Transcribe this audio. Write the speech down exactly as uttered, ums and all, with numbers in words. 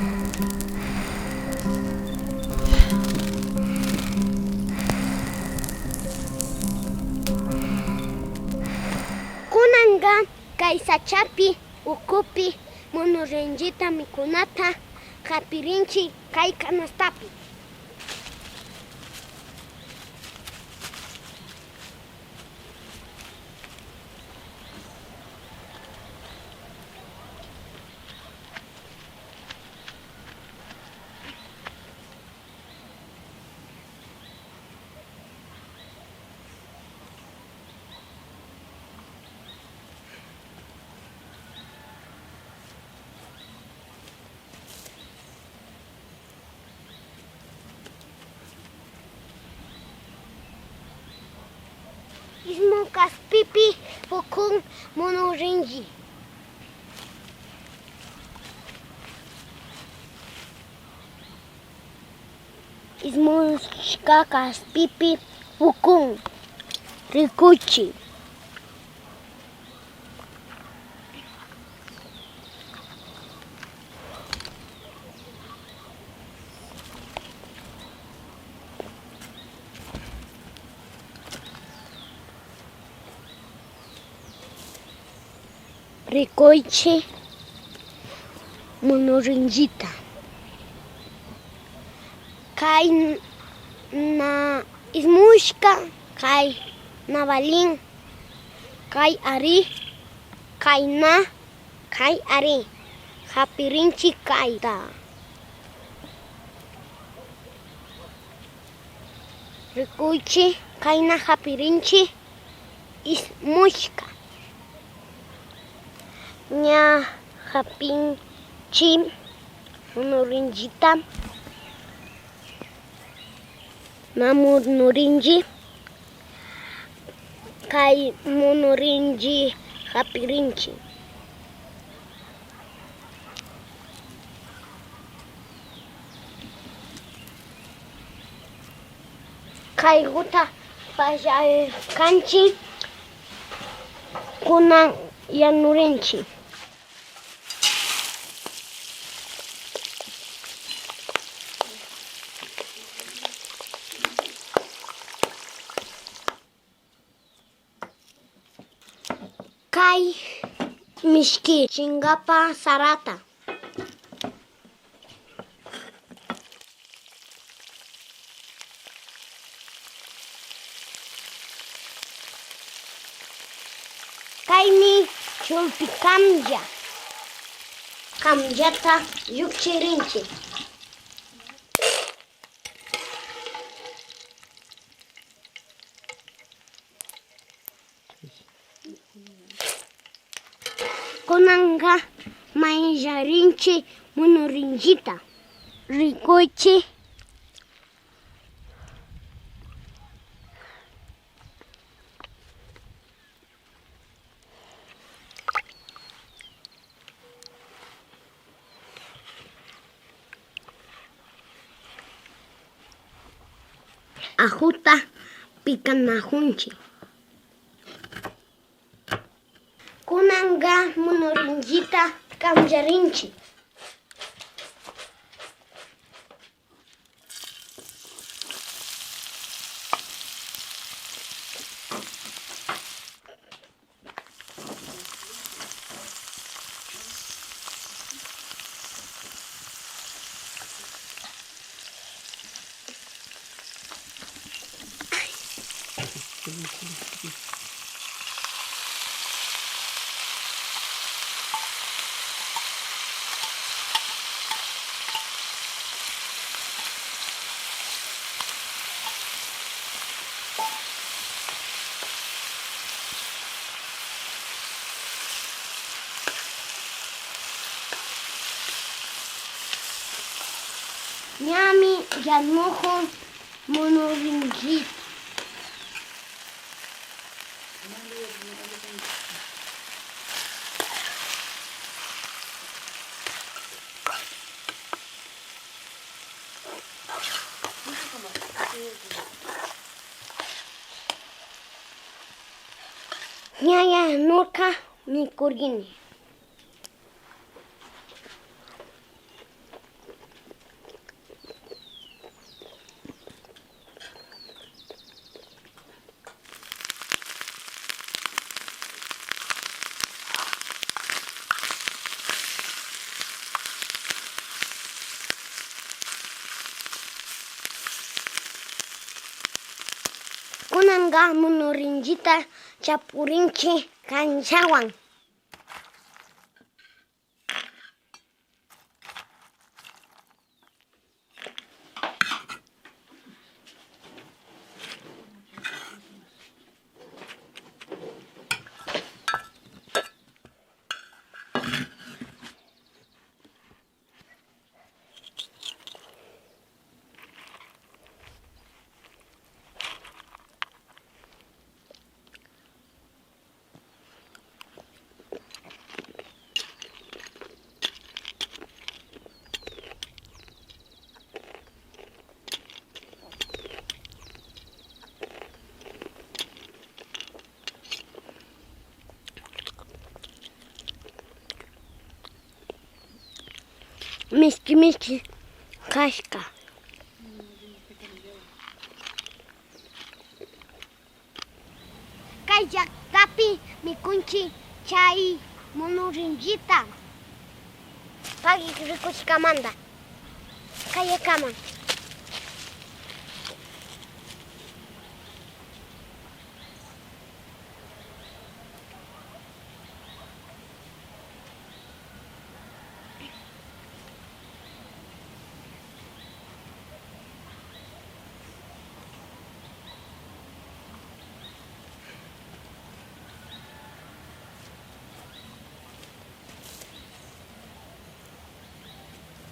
Kunanka kay sachapi, ukupi, munurinchita mikunata hapirinchik kay kanastapi. Ismu kaspipi pukun munurinchik. Ismushka kaspipi pukun. Rikuchik. Rikuychik munurinchita. Kay na ismushka, kay na valin, kay ari, kay na, kay ari, hapirinchik kayta. Rikuychik, kayna hapirinchik ismushka. Ña hapinchik munurinchikta. Na munurinchik, kay munurinchik hapirinchik. Kaykuta pallashkanchik, kunan yanurinchik. Kay mishki chinkapa sarata. Kaymi chulpi kamlla. Kamllata llukchirinchik. Kunanka mayllarinchik munurinchikta. Rikuychik. Ajuta pikanakunchik. Kunanka munurinchikta kamllarinchik. Ñami yanukun munurinchik. Ña yanurka mikurini. Kunanka munurinchita chapurinchi kanchawan. Mishki mishki kashka. Kay llaktapi mikunchik chay munurinchita pagui rikushkamanta. Kayakaman.